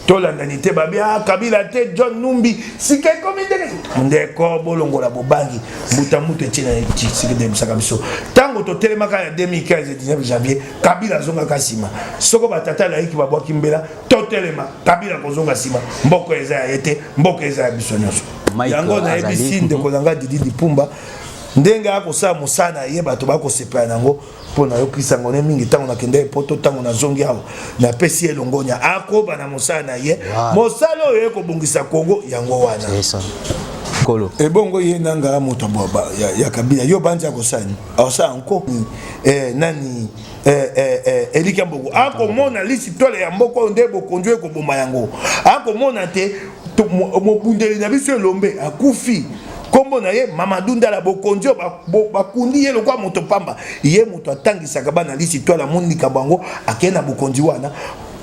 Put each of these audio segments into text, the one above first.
Tolandani te, babi ah, Kabila te, John Numbi sika ekomi ndenge. Ndeko, bolongola bobangi, mbuta mutu etie na Tshisekedi ebisaka biso. Ntango totelemaka ya 2015 19 janvier, Kabila azongaka nsima. Soko batata laiki babwaki mbela, totelema, Kabila kozonga nsima. Mboka eza ya ye te, mboka eza ya biso nyonso. Yango nayebisi ndeko na ngai Didi Dipumba, ndenge akosala mosala na ye, bato bakosepela nango. Mpo nayokisa yango ne mingi ntango nakendaki Poto, ntango nazongi awa napesi ye longonya, akoba na mosala na ye, mosala oyo ekobongisa Kongo yango wana. Kolo. Ebongo ye nanga moto ya Kabila, yo banzi akosala nini? Akosala nko nani Elikya Mboko akomona lisi tole ya mboka oyo nde bokonzi oyo ekoboma yango. Akomona te mobundeli na biso elombe akufi, nkombo na ye Mamadou Ndala, bokonzi oyo bakundi ye lokola moto pamba. Ye moto atangisaka bana lisi twale, amoni likambo yango, akei na bokonzi wana.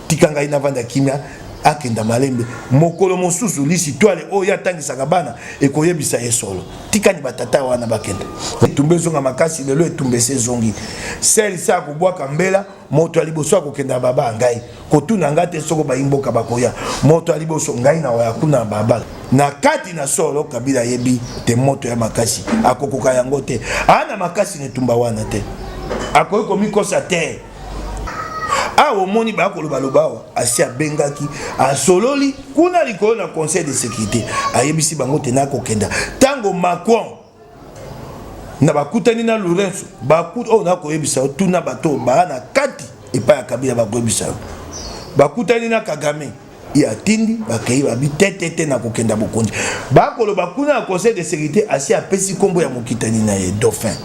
Tika ngai navanda kimia, akenda malembe. Mokolo mosusu lisi twale oyo ye atangisaka bana ekoyebisa ye solo. Tikani batata wana bakenda. Etumba ezonga makasi lelo, etumba esi ezongi. Selisa akobwaka mbela, moto ya liboso akokenda baba ngai. Kotuna ngai te soko bayi mboka bakoya. Moto ya liboso ngai na waya kuna baba. Na kati na solo Kabila ayebi te moto ya makasi akokoka yango te. Ana makasi na etumba wana te. Akoki komikosa te. Awa omoni bakolobaloba awa, asi abengaki, asololi kuna likolo na conseil de sécurité, ayebisi bango te nakokenda. Ntango Macron na bakutani na Lourenço, oyo nakoyebisa yo, tuna bato baa na kati epai ya Kabila bakoyebisa yo. Bakutani na Kagame, ye atindi bakei, babi te te te nakokenda bokonzi. Bakoloba kuna na conseil de sécurité, asi apesi nkombo ya mokitani na ye dauphin.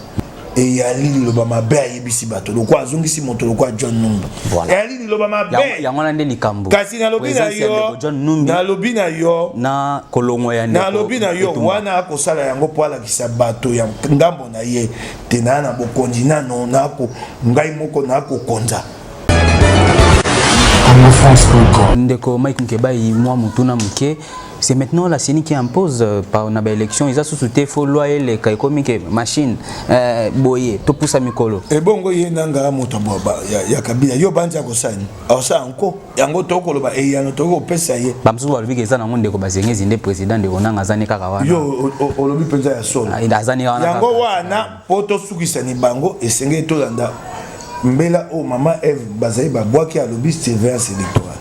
Eyali liloba mabe ayebisi bato, lokola azongisi moto lokola John Numbi. Voilà. Eyali liloba mabe. Yango wana nde likambo. Kasi nalobi na Présence ya yo, ndeko John Numbi nalobi na yo, na kolongwa ya ndeko nalobi na yo Etumba. Wana akosala yango mpo alakisa bato ya ngambo na ye te naa na bokonzi nano, nako ngai moko nakokonza. Ndeko Mike Mukebayi, mwa mutuna moke. C'est maintenant la CENI qui impose par na baélection, eza susu te fo loi eleka, ekomi ke machine boye topusa mikolo. Ebongo ye nanga moto ya Kabila, yo banzi akosala nini? Akosala nko yango, tokoloba eyano tokopesa ye. Bamosusu balobi ke eza nango ndeko Bazengezi nde président, ndeko nanga aza ne kaka wana. Yo olobi mpenza ya solo. Ah, aza ne wana yango kaka. Wana mpo tosukisa ni bango, esengeli tolanda mbela oyo mama Eve bazali babwaki, alobi surveillance électorale.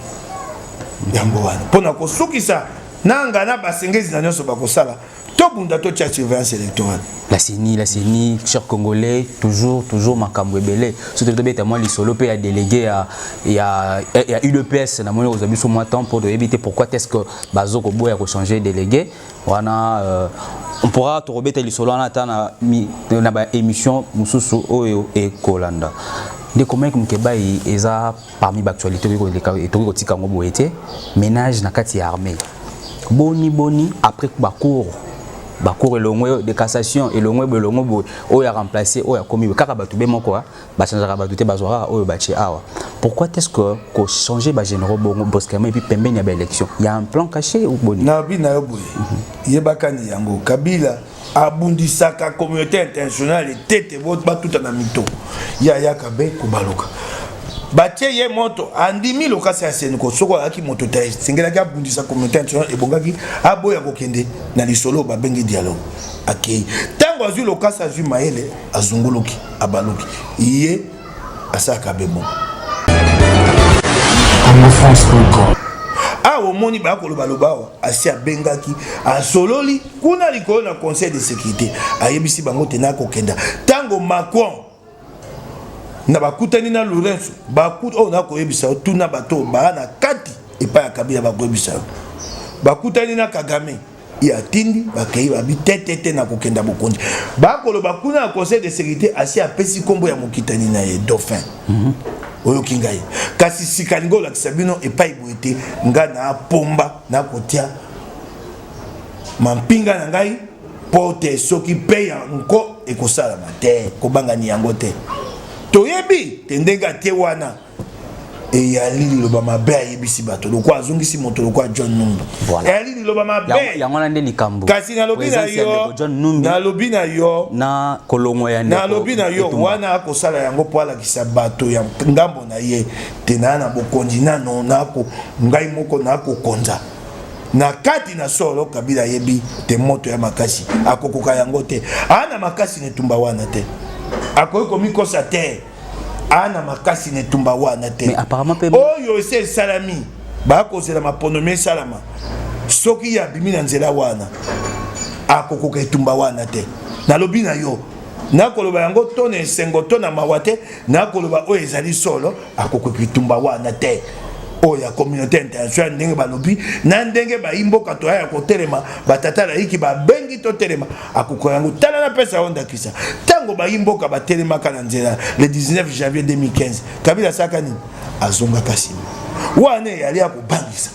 Yango wana mpona kosukisa nanga na basengezi na nyonso bakosala, tobunda, totia surveillance électorale. La CENI, la CENI, chers Congolais, toujours, toujours makambo ebele. Surtout tobeta mwa lisolo pe ya délégué ya UDPS na moni kozwa biso mwa temps pour toyebi te pourquoi est-ce que bazo koboya ko changer délégué wana. On pourra tokobeta lisolo wana ata na ba émission mosusu oyo ekolanda. Ndeko Mike Mukebayi, eza parmi ba actualité oyo koleka, tokoki kotika yango boye te. Ménage na kati ya armée, boni boni après bacour elongwe de cassation, elongwe boye, elongwe boye, oyo a remplacé oyo akomi boye, kaka bato be moko bachangeaka bato te, bazwa kaka oyo batie awa. Pourquoi est-ce que kochanger bagénéraux bongo brusquement et puis pembeni ya baélection? Il y a un plan caché ou boni? Nabi na yo boye, yebakani yango, Kabila abundisaka communauté internationale tete batuta na mito ye, ayaka be kobaluka, batie ye moto, andimi lokasi ya seniko. Soki azalaki moto te, esengelaki abundisa communauté internationale, ebongaki aboya kokende na lisolo babengi dialogue. Akei, ntango azwi lokasi, azwi mayele, azunguluki, abaluki, ye asalaka be bongo. Awa omoni bakolobaloba awa, asi abengaki, asololi kuna likolo na conseil de sécurité, ayebisi bango te nakokenda. Ntango Macron na bakutani na Lourenço, oyo nakoyebisa yo, tuna bato baa na kati epai ya Kabila bakoyebisa yo. Bakutani na Kagame, ye atindi bakei, babi te te te nakokenda bokonzi. Bakoloba kuna na conseil de sécurité, asi apesi nkombo ya mokitani na ye dauphin. Oyoki ngai? Kasi sika lingi olakisa bino epai boye te, ngai na pomba nakotia mampinga na ngai mpo te soki mpe yango ekosalama te, kobangani yango te. Toyebi te ndenge atie wana. Eyali liloba mabe ayebisi bato lokwa azongisi moto lokwa John Numbi. Voilà. Eyali liloba mabe. Yango wana nde likambo. Kasi nalobi na yo, nalobi na yo, na kolongwa ya ndeko. Nalobi na yo wana akosala yango mpo alakisa bato ya ngambo na ye te naa na bokonzi nano nako ngai moko nakokonza na kati na solo. Kabila ayebi te moto ya makasi akokoka yango te. Aa na makasi na etumba wana te, akoki komikosa te. Aa na makasi na etumba wana te. Oyo esi esalami, bakozela maponomi esalama. Soki ye abimi na nzela wana, akokoka etumba wana te. Nalobi na yo, nakoloba yango to na esengo to na mawa te, nakoloba oyo ezali solo. Akokoka etumba wana te oyo ya communauté internationale, ndenge balobi na ndenge bayi mboka toya ya kotelema, batata layiki babengi totelema, akokoka yango. Tala, napesa yo ndakisa. Ntango bayi mboka batelemaka na nzela le 19 janvier 2015, Kabila asalaka nini? Azongaka nsima. Wana eyali ya kobangisa,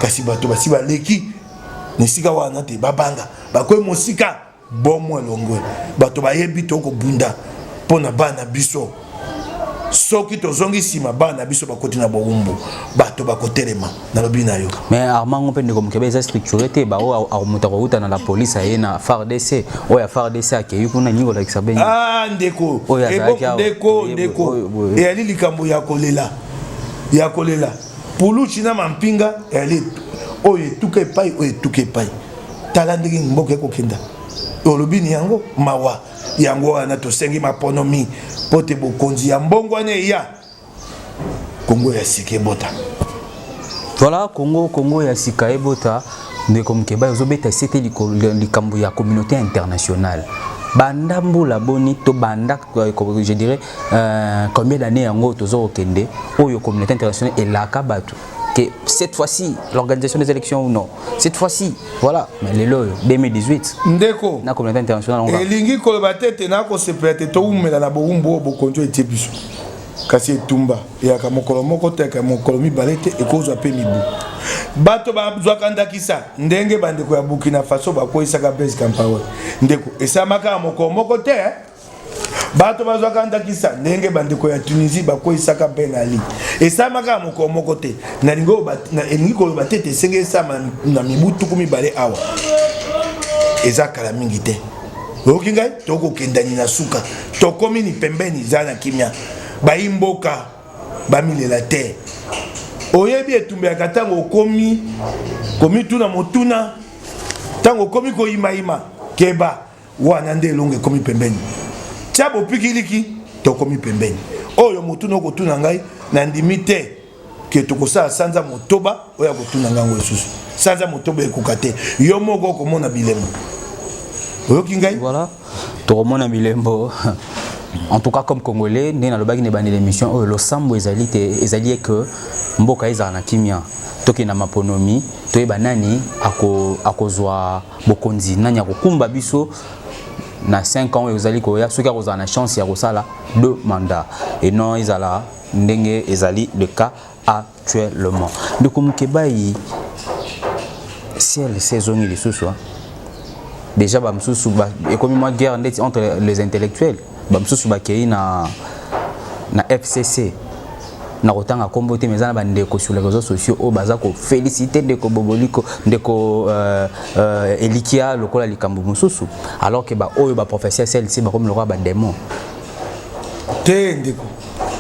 kasi bato basi baleki na esika wana te, babanga, bakoyi mosika bomo elongwe. Bato bayebi tokobunda mpo na bana biso. Soki tozongi nsima, bana biso bakoti na bowumbu. Bato bakotelema, nalobi na yo. Mais armango mpe, ndeko Mokebe, eza structuré te. Bao moto akouta na la police, aye na FARDC, oyo ya FARDC akei kuna, nini kolakisa beni? Ah, ndeko, ndeko, ndeko, eyali likambo ya kolela, ya kolela. Puluchi na mampinga eyali oyo etuka epai, oyo etuka epai. Tala ndenge mboka ekokenda. Olobi ni yango mawa. Yango wana tosengi maponomi mpo te bokonzi ya mbongo wana eya, Kongo ya sika ebota. Voilà, Congo, Congo ya sika ebota. Ndeko Mokeba, ozobeta sete likambo ya communauté internationale. Banda mbula boni to banda, je dirais, combien d'années yango tozo kokende oyo communauté internationale elaka bato que cette fois-ci l'organisation des élections ou non, cette fois-ci, voilà. Mais lelo 2018, ndeko, na communauté internationale. Elingi koloba te te nakosepela te towumela na bowumbu oyo bokonzi oyo etie biso. Kasi etumba eyaka mokolo moko te, eyaka mokolo mibale te, ekozwa mpe mibu. Bato bazwaka ndakisa ndenge bandeko ya Burkina Faso bakweyisaka Blaise Compaoré. Ndeko, esalamaka ya mokolo moko te. Bato bazwaka ndakisa ndenge bandeko ya Tunisie bakweyisaka Ben Ali, esalamaka ya mokolo moko te. Elingi koloba te ete esenge esalama na mibu 20 awa. Eza kala mingi te. Oyoki ngai? Tokokendani na suka, tokomi ni pembeni. Eza na kimia, bayi mboka bamilela te. Oyebi, etumba yaka ntango okomi komituna motuna, ntango okomi koyimayima, keba, wana nde elongo ekomi pembeni. Tia bopikiliki, tokomi pembeni. Oyo motuna okotuna ngai, nandimi te ke tokosala sanza 8. Oyo akotuna ngango lisusu, sanza 8 ekoka te. Yo moko okomona bilembo. Oyoki ngai? Voilà, tokomona bilembo. En tout cas, comme Congolais, ndenge nalobaki na ebandeli émission oyo, losambo ezali te, ezali ke mboka ezala na kimia, tokende na maponomi, toyeba nani akozwa bokonzi, nani akokumba biso na 5 ans oyo ezali koya, soki akozala na chance ya kosala deux mandats et non ezala ndenge ezali le cas actuellement. Ndeko Mokebai, ciel se ezongi lisusu. Déjà bamosusu ekomi mwa guerre ndeti entre les intellectuels. Bamosusu bakei na FCC. Na kotanga kombo te, mais eza na bandeko sur les réseaux sociaux oyo baza koféliciter ndeko Boboliko, ndeko Elikia lokola likambo mosusu, alors que baoyo baprofesseur CLC bakomi lokola badémon. Te, ndeko,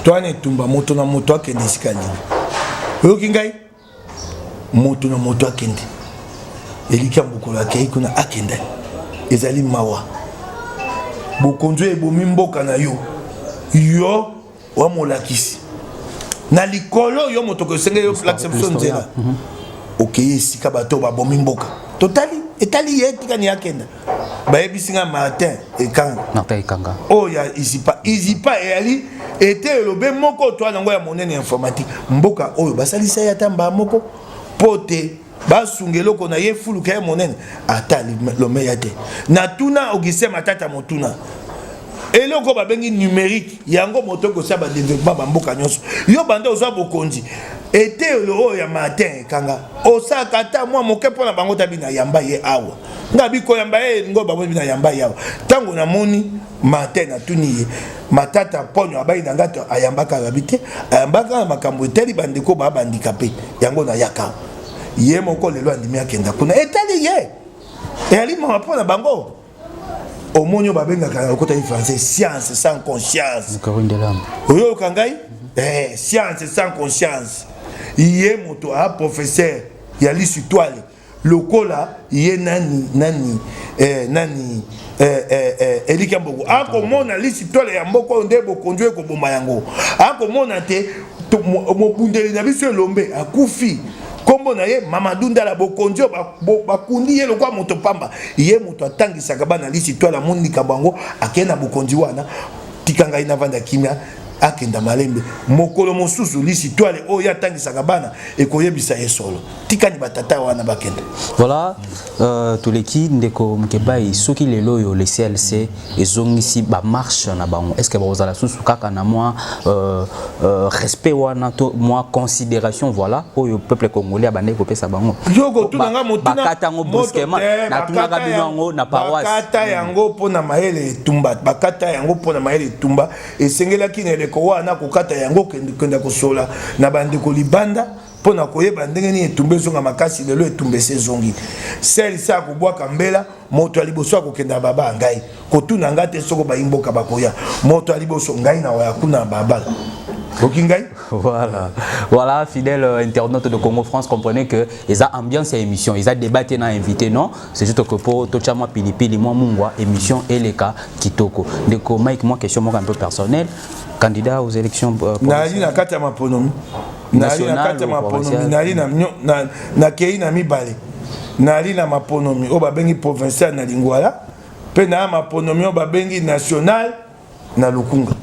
towana etumba. Moto na moto akende esika nini. Oyoki ngai? Moto na moto akende. Eliki ya mokolo akei kuna, akende. Ezali mawa, bokonzi oyo ebomi mboka na yo. Yo wa molakisi na likolo, yo moto kosenge yo lakisa biso nzela, okei esika bato babomi mboka. Totali etali ye, etikani akenda. Bayebisi nga Martin Ekanga. Martin Ekanga. Oyo ya ISIPA. ISIPA eyali ete elobe moko to yango ya monene ya informatique. Mboka oyo basalisa ye ata mbaa moko mpo te basunga eloko na ye fuluka ya monene, ata lomeya te. Natuna Augustin Matata motuna: eloko babengi numérique yango, moto ekosala badéveloppement bamboka nyonso, yo banda ozwa bokonzi, eteyelo oyo ya Martin Ekanga, osalaka ata mwa moke mpo na bango? Tabi na yamba ye awa. Nga bikoyamba ye ngo bamoni na yamba yawa. Ntango namoni Martin, natuni ye Matata Ponyo abai na nga to ayambaka, alobi te ayambaka na makambo etali bandeko baa bandika mpe yango nayaka. Ye moko lelo andimi akenda kuna, etali ye, eyali mama mpo na bango. Omoni oyo babengaka na lokota français science sans conscience. Oyoka ngai, science sans conscience. Ye moto a professeur ya lisitwale lokola ye nani nani nani Elika Mboko akomona lisitwale ya mboka oyo nde bokonzi oyo ekoboma yango. Akomona te mobundeli na biso elombe akufi, nkombo na ye Mamadou Ndala. Bokonzi oyo bakundi ye lokola moto pamba. Ye moto atangisaka bana lisitwale, amoni likambo yango, akei na bokonzi wana. Tika ngai navanda kimia, akenda malembe. Mokolo mosusu lisitwale oyo atangisaka bana ekoyebisa ye solo. Tikani batata wana bakenda. Voilà, toleki. Ndeko Mokebai, soki lelo oyo le CLC ezongisi bamarche na bango, est ce que bakozala susu kaka na mwa respect wana to mwa considération, voilà, oyo peuple congolais abandaki kopesa bango? Bakata yango brusquement. Natunaka bino yango na paroisse. Bakata yango mpona mayele etumba, bakata yango mpona mayele etumba. Esengelaki na eleko wana kokata yango, kenda kosola na bandeko libanda mpo na koyeba ndenge nini etumba ezonga makasi. Lelo etumba esi ezongi. Selisa akobwaka mbela, moto ya liboso akokenda baba ya ngai. Kotuna ngai te soko bayi mboka bakoya. Moto ya liboso ngai na waya kuna na babala oki ngai. Voilà, fidèle internaute de Congo France, comprenez que les ambiance et émission, ils ont débattu na invité, non, c'est juste que pour tocha moi pili pili moi mungwa émission eleka kitoko. Ndeko Mike, moi question moi un peu personnelle, candidat aux élections Nali na kati ya maponomi, nali na kati ya maponomi, nali na nakei na mibale. Nali na maponomi oyo babengi provincial na Lingwala, mpe na maponomi oyo babengi national na Lukunga.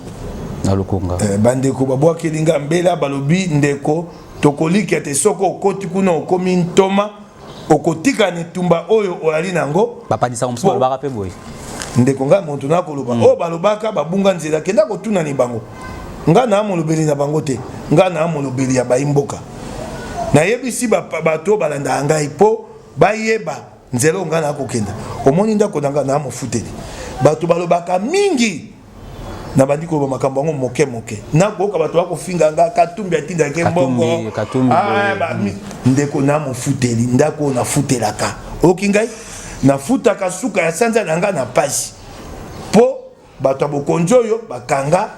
Na Lukunga. Bandeko babwakeli nga mbela, balobi: "Ndeko, tokolikia te soki okoti kuna, okomi ntoma, okotika na etumba oyo oyali nango." Bapadisaka mosusu balobaka mpe boye. Ndeko, ngai moto nakoloba oyo balobaka babunga nzela, kenda kotuna ni bango. Ngai na molobeli na bango te, ngai na molobeli ya bayi mboka. Nayebisi bato oyo balandaka ngai mpo bayeba nzela oyo ngai nakokenda. Omoni ndako na ngai na mofuteli. Bato balobaka mingi, nabandi koloba makambo yango moke moke. Nakoyoka bato bakofinga nga, Katumbi atindaki mbongo. Ah, ndeko, na mofuteli ndako oyo nafutelaka, oyoki ngai, nafutaka suka ya sanza na ngai na pasi mpo bato ya bokonzi oyo bakanga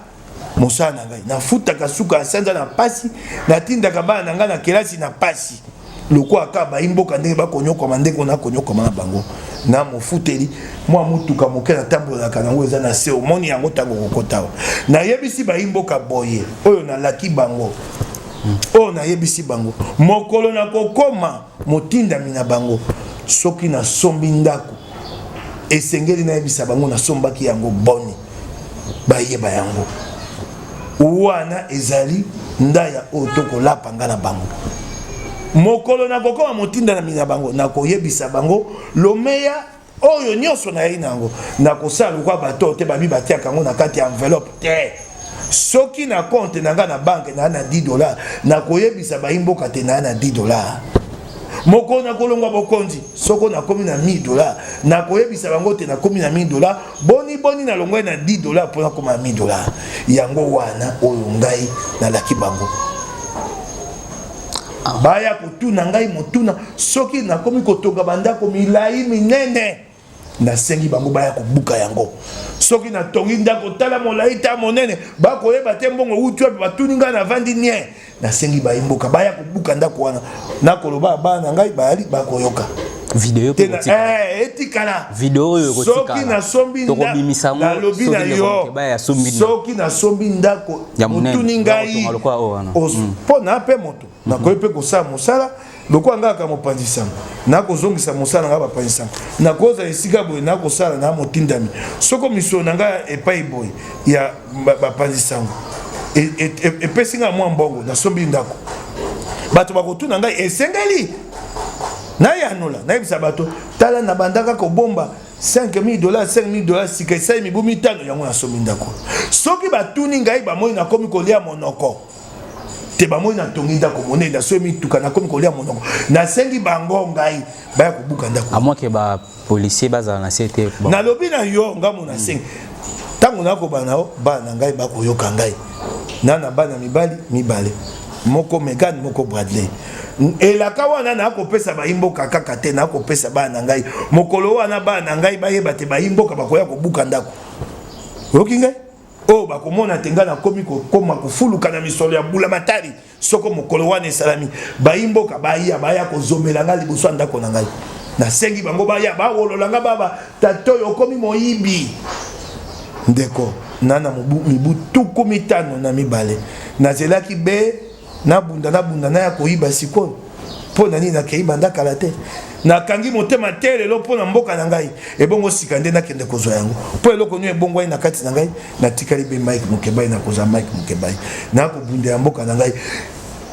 mosala na ngai. Nafutaka suka ya sanza na pasi, natindaka bana na ngai na kelasi na pasi lokola kaka bayi mboka ndenge bakonyokwama, ndenge nakonyokwama na bango. Na mofuteli mwa motuka moke natambolaka nango, eza na se, omoni yango ntango kokota awa. Nayebisi bayi mboka boye, oyo nalaki bango, oyo nayebisi bango mokolo nakokoma motindami na bango: soki nasombi ndako, esengeli nayebisa bango nasombaki yango boni, bayeba yango. Wana ezali ndaya oyo tokolapa nga na bango. Mokolo nakokoma motindami na bango, nakoyebisa bango lomeya oyo nyonso nayei na yango. Nakosala lokwa bato te babi batiaka yango na kati ya enveloppe te. Soki na compte na nga na banque naa na 10 $, nakoyebisa bayi mboka te naa na 10 $. Mokolo nakolongwa bokonzi, soko nakomi na 1000 $, nakoyebisa bango te nakomi na 1000 $. Boni boni nalongwai na 10 $ mpo nakoma na 1000 $? Yango wana oyo ngai nalaki bango. Baya kotuna ngai motuna soki nakomi kotonga bandako milai minene, nasengi bango baya kobuka yango. Soki natongi ndako tala molai ta monene, bakoyeba te mbongo wuti wapi. Batuni ngai, navandi nie, nasengi bayi mboka baya kobuka ndako wana. Nakoloba, bana na ngai bayali bakoyoka. Video mpe etikala. Video oyo. Soki nasombi, nalobi na yo, soki nasombi ndako, motuni ngai mpo na mpe moto nakoki mpe kosala mosala lokola ngai kaka mopanzi sango, nakozongisa mosala na ngai bapanzi sango. Nakozala esika boye, nakosala na motindami. Soko misolo na ngai epai boye ya bapanzi sango epesi ngai mwa mbongo, nasombi ndako, bato bakotuna ngai, esengeli nayanola, nayebisa bato: "Tala, nabandaka kobomba 5000 $, 5000 $, sika esali mibu 5, yango nasombi ndako." Soki batuni ngai, bamoi nakomi kolia monoko. Te bamoni natongi ndako monene, nasoyi mituka, nakomi kolia monoko, nasengi bango ngai baya kobuka ndako. À moins que ba policier bazala na se te. Nalobi na yo, ngambo nasengi, ntango nakoba na yo, bana na ngai bakoyoka ngai na bana mibali mibale, moko Megan, moko Bradley. Elaka wana nakopesa bayimboka kaka te, nakopesa bana na ngai. Mokolo wana bana na ngai bayeba te bayimboka bakoya kobuka ndako. Oyoki ngai? Oyo bakomona te ngai nakomi kokoma kofuluka na misolo ya bula matari. Soko mokolo wana esalami, bayimboka baya kozomela ngai liboso ya ndako na ngai. Nasengi bango baya bawolola ngai, baba tata oyo okomi moyibi. Ndeko na mibu 52 nazelaki be nabunda naya koyiba. Sikoyo mpo na nini nakei banda kala te? Nakangi motema te lelo mpo na mboka na ngai. Ebongo sika nde nakende kozwa yango mpo eloko nini ebongwai na kati na ngai? Natikali be Mike Mokebai, nakozwa Mike Mokebai, nakobunda ya mboka na ngai.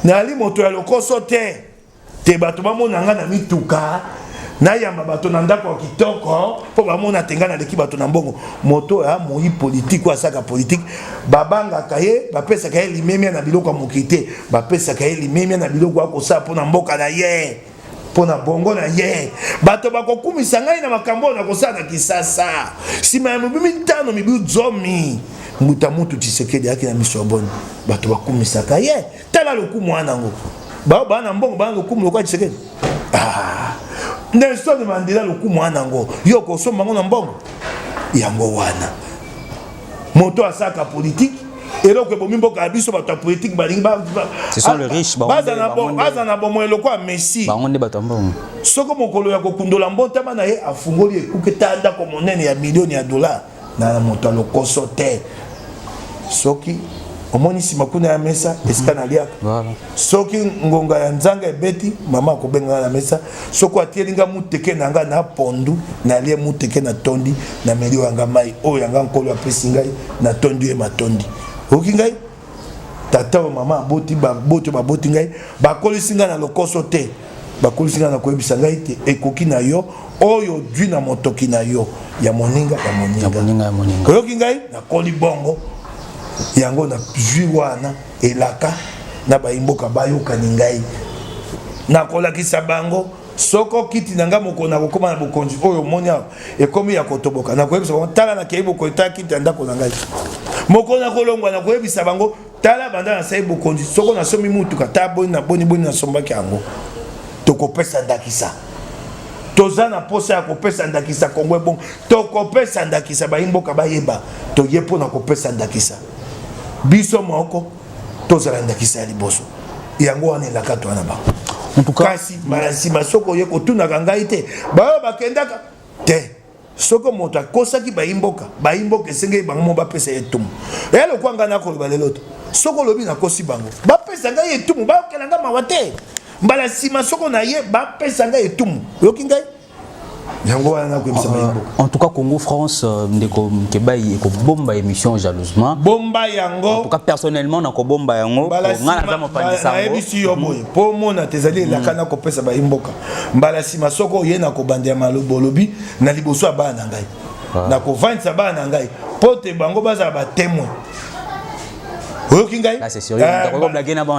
Nali moto ya lokoso te te. Bato bamona ngai na mituka, nayamba bato na ndako ya kitoko mpo bamona te ngai naleki bato na mbongo. Moto oyo amoyi politike, oyo asaka politike, babangaka ye, bapesaka ye limemia na biloko ya mokili te, bapesaka ye limemia na biloko akosala mpo na mboka na ye, mpo na bongo na ye. Bato bakokumisa ngai na makambo oyo nakosala na Kisasa nsima ya mibu 5, mibu 10. Mbuta mutu Tshisekedi ayaki na miso ya boni, bato bakumisaka ye. Tala lokumu wana yango, bao baa na mbongo, baa na lokumu lokola Tshisekedi? Ah, Nelson Mandela, lokumu wana yango yo kosomba yango na mbongo? Yango wana moto asaka politike, eloko ebomi mboka ya biso, bato ya politike balingi baza na bomoi eloko ya Messi. Bango nde bato ya mbongo. Soko mokolo ya kokundola mbotama na ye, afungoli ekuke, ta ndako monene ya milioni ya dollar. Na moto ya lokoso te. Soki omoni nsima kuna ya mesa esika naliaka, soki ngonga ya nzanga ebeti, mama akobenga nga na mesa. Soki atieli nga muteke na nga na pondu, nalie muteke na tondi, nameli oyo yanga mai oyo yanga nkolo apesi ngai, natondi ye matondi. Oyoki ngai? Tata oyo mama aboti, baboti oyo baboti ngai, bakolisi ngai na lokoso te. Bakolisi ngai na koyebisa ngai te ekoki na yo oyo dwi na motoki na yo ya moninga ya moninga. Oyoki ngai? Nakoli bongo yango, nazwi wana elaka na bayimboka bayokani ngai, nakolakisa bango. Soko kiti na ngai mokolo nakokóma na bokonzi oyo omoni awa ekomi ya kotoboka, nakoyebisa bango: tala, nakei bokonzi, tala kiti ya ndako na ngai. Mokolo nakolongwa, nakoyebisa bango: tala, banda nasali bokonzi, soko nasombi mutuka, tala boni na boni boni nasombaki yango. Tokopesa ndakisa. Toza na posa ya kopesa ndakisa. Kongo ebongo, tokopesa ndakisa, bayimboka bayeba toye mpona kopesa ndakisa. Biso moko tozala ndakisa ya liboso. Yango wana elaka to wana bango. Kasi mbala nsima soki oye kotunaka ngai te, baoyo bakendaka te. Soki moto akosaki bayimboka, bayimboka esengeli bango mo bapesa ye etumu. Eya lokwa ngai nakoloba lelo te. Soki olobi nakosi bango, bapesa ngai etumu, bayokela ngai mawa te. Mbala nsima soko na ye, bapesa ngai etumu. Oyoki ngai? Yango wana nakoyebisa bayimboka. En tout cas, Congo France, ndeko Mukebayi, ekobomba émission jalousement. Bomba yango. En tout cas, personnellement nakobomba yango. Nga naza mopanzi sango. Nayebisi yo boye mpo omona te ezali elaka nakopesa bayimboka. Mbala nsima soki oye na kobanda ya maloba olobi na liboso ya bana na ngai, nakovandisa bana na ngai mpo te bango bazala batémoin. Oyoki ngai?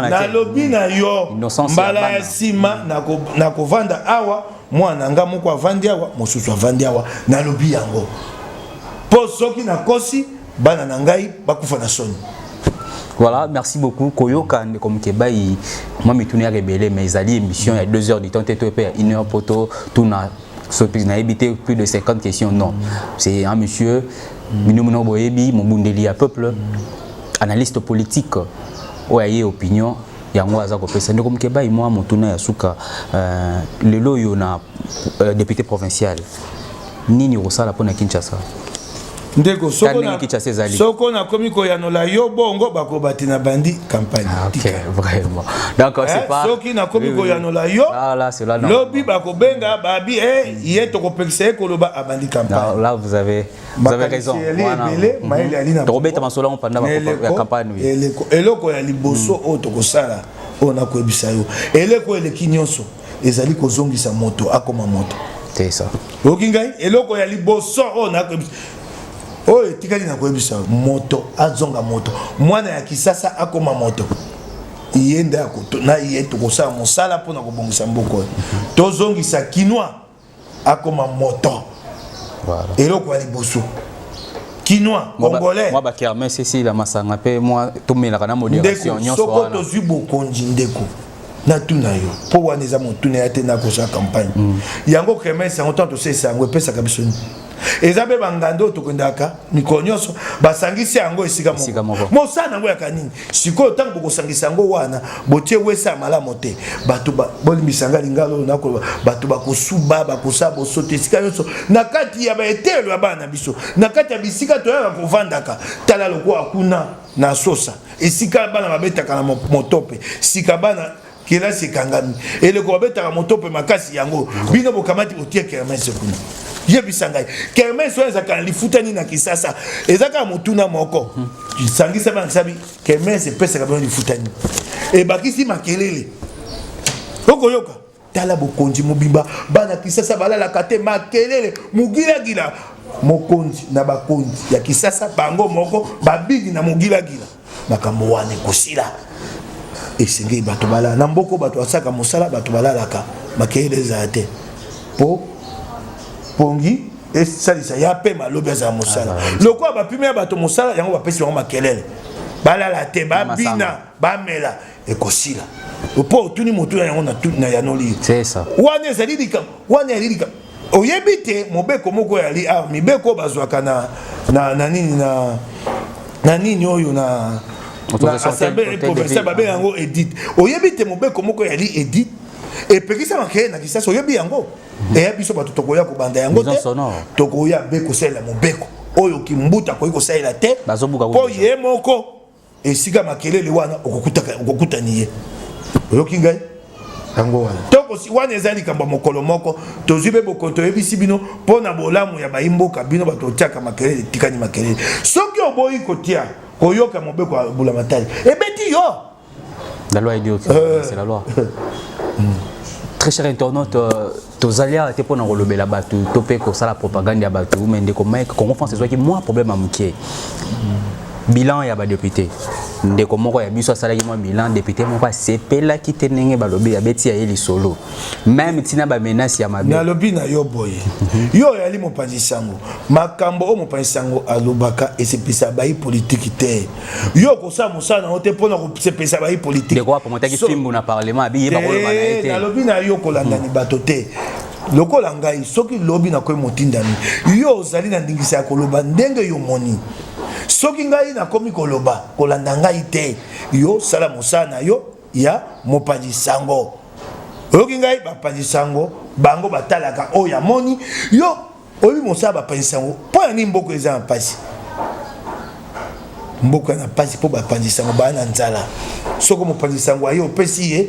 Nalobi na yo, mbala ya nsima nakovanda awa, mwana nga moko avandi awa, mosusu avandi awa. Nalobi yango mpo soki nakosi, bana na ngai bakufa na soni. Voilà, merci beaucoup. Koyoka ndeko Mukebayi, moi mituna ya rebelle, mais ezali émission ya 2 heures du temps te pe ya 1 heure poto tuna soki nayebi te plus de 50 questions. Non. C'est un monsieur bino mona boyebi, mobundeli ya peuple, analyste politique oyo aye opinion yango aza kopesa. Ndeko Mukebayi, mwa motuna ya suka, lelo oyo na député provincial, nini okosala mpona Kinshasa? Ndeko, soko nakomi koyanola yo bongo, bakoba te na bandi campagne. Ah, ok, vraiment. Donc c'est pas Soki nakomi koyanola yo lobi, bakobenga babi ye tokopekisa ye koloba, abandi campagne. Là, vous avez raison. Ebele mayele ali na Tokobeta masolo yango pendant ya campagne, oui. Eloko ya liboso oyo tokosala, oyo nakoyebisa yo, eleko eleki nyonso ezali kozongisa moto akoma moto. C'est ça. Oyoki ngai? Eloko ya liboso oyo nakoyebisa, oyo etikali, nakoyebisa, moto azonga moto, mwana ya Kisasa akoma moto. Ye nde na ye tokosala mosala mpona kobongisa mboka oyo. Tozongisa Kinois akoma moto. Eloko ya liboso, Kinois, Congolais. Mwa bakermesse esila, masanga mpe mwa tomelaka na modération. Nyonso soko tozwi bokonzi, ndeko, natuna yo, mpo wana eza motuna ya te. Nakozwa campagne yango, kermesse yango, ntango tosalisa yango, epesaka biso nini? Eza mpe banganda oyo tokendaka mikolo nyonso, basangisi yango esika moko. Mosala yango yaka nini? Sikoyo ntango bokosangisa yango wana, botie wese ya malamu te. Bato, bolimbisa nga lingala oyo nakoloba, bato bakosuba, bakosala bosoto esika nyonso, na kati ya baetelo ya bana na biso, na kati ya bisika toyaka kovandaka. Tala lokola kuna na Sosa, esika bana babetaka na motope. Sika bana kelasi ekangami, eleko babetaka motope makasi yango. Bino bokamati, botie kermesse kuna. Yebisa ngai, kermesse oyo ezalaka na lifuta nini na Kisasa? Eza kaka motuna moko. Sangisa bana kisabi, kermesse epesaka bino lifuta nini? Ebakisi makelele okoyoka. Tala bokonzi mobimba, bana Kisasa balalaka te, makelele, mogilagila. Mokonzi na bakonzi ya Kisasa bango moko babingi na mogilagila. Makambo wana ekosila. Esengeli bato balala na mboko, bato basalaka mosala, bato balalaka, makelele ezala te, mpo pongi esalisa ya mpe malobi azala mosala. Lokola bapimi ya bato mosala yango, bapesi bango makelele, balala te, babina, bamela, ekosila. Mpo otuni motuna yango na yanoli wana, ezali likambo wana, ezali likambo oyebi te. Mobeko moko yali awa, mibeko oyo bazwaka na nini, na nini oyo na assemblée provinciale, babenga yango édit. Oyebi te mobeko moko yali édit epekisa makelele na Kisasa? Oyebi yango? Eya biso bato tokoya kobanda yango te. Tokoya be kosalela mobeko oyo Kimbuta akoki kosalela te, mpo ye moko esika makelele wana okokutani ye. Oyoki ngai? Yango wana tokosi wana eza likambo ya mokolo moko. Tozwi mpe bokonzi, toyebisi bino mpo na bolamu ya bayimboka. Bino bato otiaka makelele, etikani makelele. Soki oboyi kotia koyoka mobeko ya bulamatari, ebeti yo. La loi est dure, c'est la loi. Très cher internaute, tozali awa te mpona kolobela bato to mpe kosala propagande ya bato, mais ndeko Mike, Congo France ezwaki mwa problème ya moke, bilan ya badéputé. Ndeko moko ya biso asalaki mwa bilan, député moko asepelaki te ndenge balobi, abeti ya ye lisolo, même ntina bamenace ya mabe. Nalobi na yo boye, yo oyali mopanzi sango. Makambo oyo mopanzi sango alobaka esepelisa bayi politiki te. Yo okosala mosala na yo te mpona kosepelisa bayi politiki. Ndeko apomotaki fimbu na parlement, abi yeba koloba na ye te. Nalobi na yo, kolandani bato te. Lokola ngai, soki lobi nakoyi motindami, yo ozali na ndingisa ya koloba ndenge yo moni. Soki ngai nakomi koloba, kolanda ngai te. Yo sala mosala na yo ya mopanzi sango. Oyoki ngai? Bapanzi sango bango batalaka oyo amoni. Yo oyebi mosala bapanzi sango mpo ya nini? Mboka eza na mpasi, mboka na mpasi mpo bapanzi sango baya na nzala. Soki mopanzi sango aye, opesi ye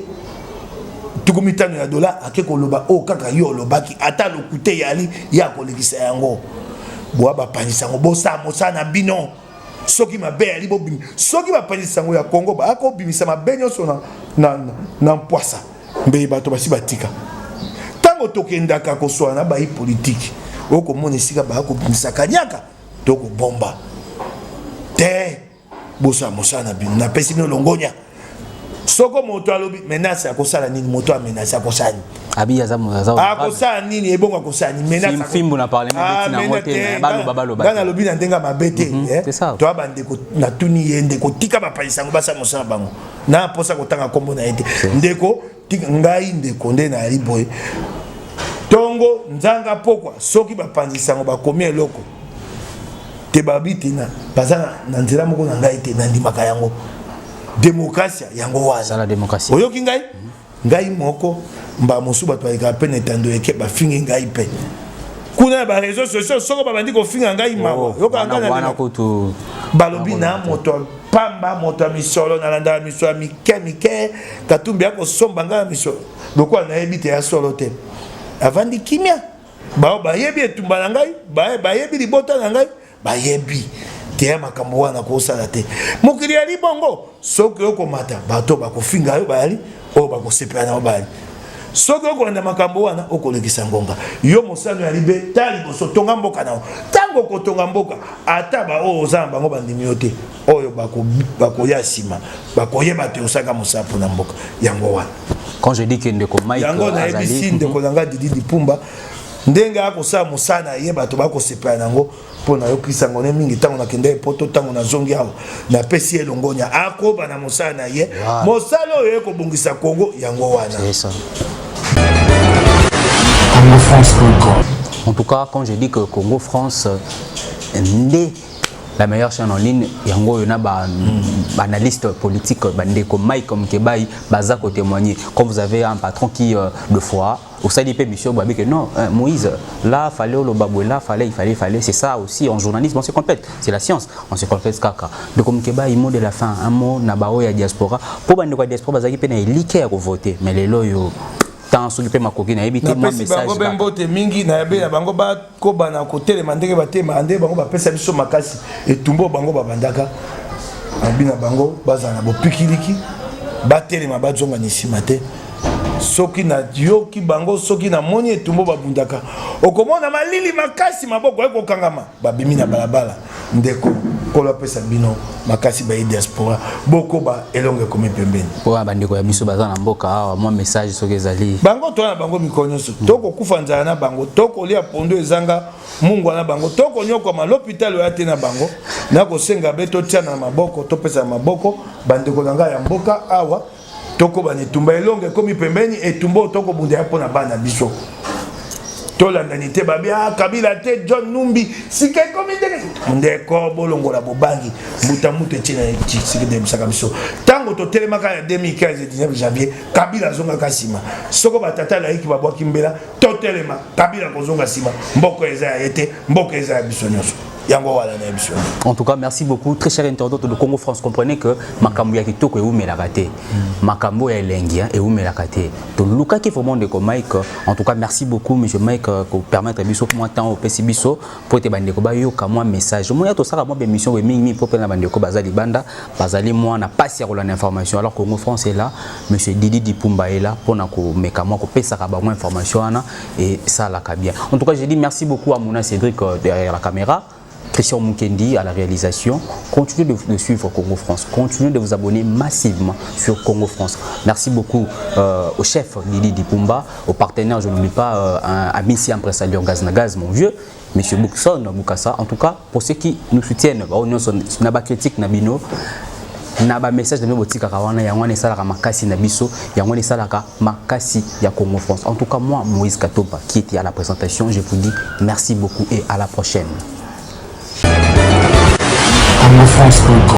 50 ya dola, ake koloba oyo kaka yo olobaki, ata lokute eyali, ye akolekisa yango. Boya bapanzi sango, bosala mosala na bino. Soki mabe yali, bobimi. Soki bapanzi sango ya Kongo bakobimisa mabe nyonso na mpwasa, mbei bato basi batika. Ntango tokendaka koswana na bayi politiki, okomona esika baya kobimisa kanyaka to kobomba te. Bosala mosala na bino, napesi bino longonya. Soko moto alobi menace, akosala nini? Moto amenace akosala nini? Abi aza Akosala nini? Ebongo akosala nini? Menace, fimbu na parlement, beti nango te, baloba baloba. Nga nalobi na ndenge mabe te. Toya bandeko, natuni ye: ndeko, tika bapanzi sango basala mosala bango. Na mposa kotanga nkombo na ye te. Ndeko, tika ngai, ndeko, nde nayali boye, ntongo nzanga pokwa. Soki bapanzi sango bakomi eloko te, babi te na baza na nzela moko na ngai te, nandimaka yango. Démocratie yango wana. Oyoki ngai? Ngai moko, mbala mosusu bato balekaka mpe na etando eke, bafingi ngai mpe kuna na baréseaux sociaux. Soko babandi kofinga ngai, mawa. Yoka ngai, balobi na moto pamba, moto ya misolo, nalandaka misolo ya mike mike. Katumbi akosomba ngai ya misolo lokola nayebi te ya solo te. Avandi kimia. Bao bayebi etumba na ngai, bayebi libota na ngai, bayebi te ya makambo wana kosala te. Mokili ya libongo, soki okomata, bato bakofinga yo bayali, oyo bakosepela na yo bayali. Soki okolanda makambo wana, okolekisa ngonga. Yo mosano ya libe, ta liboso, tonga mboka na yo. Ntango Ntango okotonga mboka, ata baoyo oza na bango bandimi yo te, oyo bakoya nsima bakoyeba te osaka mosala mpona mboka. Yango wana. Quand je dis que ndeko Mike Yango nayebisi ndeko na ngai Didi Dipumba, ndenge akosala mosala na ye, bato bakosepela nango, mpo nayokisa yango ne mingi. Ntango nakende Poto, ntango nazongi awa, napesi ye longonya, akoba na mosala na ye, mosala oyo ekobongisa Kongo. Yango wana. CongoFrance.com. En tout cas, quand je dis que Congo France nde la meilleure chaîne en ligne, yango oyo na ba analyste politique, bandeko Mike Mukebayi baza ko témoigner. Quand vous avez un patron qui de foi osali mpe mission boye que non, Moïse, là fallait oloba boye, là fallait, il fallait, il fallait. C'est ça aussi en journalisme, on se complète, c'est la science, on se complète kaka. Ndeko Mukebayi, mot de la fin, un mot na bao ya diaspora, po bandeko ya diaspora bazalaki mpe na elike ya kovote, mais lelo oyo tant soki mpe makoki, nayebi te, mwa Napesi bango message mpe kaka. Mbote mingi. Nayebi na bango bakobana kotelema ndenge batelemaka, nde bango bapesa biso makasi. Etumba oyo bango babandaka, nabi na bango bazala na bopikiliki, batelema, bazonga na nsima te. Soki nayoki bango, soki namoni etumba oyo babundaka, okomona malili makasi, maboko ekokangama, babimi na balabala. Ndeko, Nkolo apesa bino makasi. Baye diaspora, bokoba, elongo ekomi pembeni. Mpo bandeko ya biso baza na mboka awa, mwa message soki ezali. Bango toza na bango mikolo nyonso, tokokufa nzala na bango, tokolia pondu ezanga mungwa na bango, tokonyokwama l'hôpital oya te na bango. Nakosenga be totia na maboko, topesa na maboko bandeko na ngai ya mboka awa, tokobana etumba, elongo ekomi pembeni. Etumba oyo tokobunda ya mpo na bana biso. Tolandani te, babi ah, Kabila te, John Numbi, sika ekomi ndenge. Ndeko, bolongola bobangi. Mbuta mutu etie na sika deyebisaka biso, ntango totelemaka ya 2015, 19 janvier, Kabila azongaka nsima. Soko batata laiki babwaki mbela, totelema, Kabila kozonga nsima. Mboka eza ya ye te, mboka eza ya biso nyonso. Yango wana na biso. En tout cas, merci beaucoup, très cher internaute de Congo France. Comprenez que makambo ya kitoko eumelaka te, makambo ya elengi eumelaka te. Tolukaki vraiment ndeko Mike. En tout cas, merci beaucoup, monsieur Mike, ko permettre biso mwa temps opesi biso po ete bandeko bayoka mwa message. Omoni, tosala mwa bémission boye mingi mpo mpe na bandeko baza libanda, bazali mwa na pasi ya kolanda information. Alors Congo France est là, monsieur Didi Dipumba est là mpona komeka mwa kopesaka bango information wana, esalaka bien. En tout cas, je dis merci beaucoup à Mouna Cédric derrière la caméra, Christian Mukendi à la réalisation. Continuez de suivre Congo France. Continuez de vous abonner massivement sur Congo France. Merci beaucoup au chef Didi Dipumba, au partenaire, je n'oublie pas, à Missy Impresario Gaz Gaz, mon vieux, monsieur Boukson Boukassa. En tout cas, pour ceux qui nous soutiennent, bah, on a critique na bino, na ba message na botikaka wana, yango wana esalaka makasi na biso, yango wana esalaka makasi ya Congo France. En tout cas, moi, Moïse Katoba, qui était à la présentation, je vous dis merci beaucoup et à la prochaine. CongoFrance.com.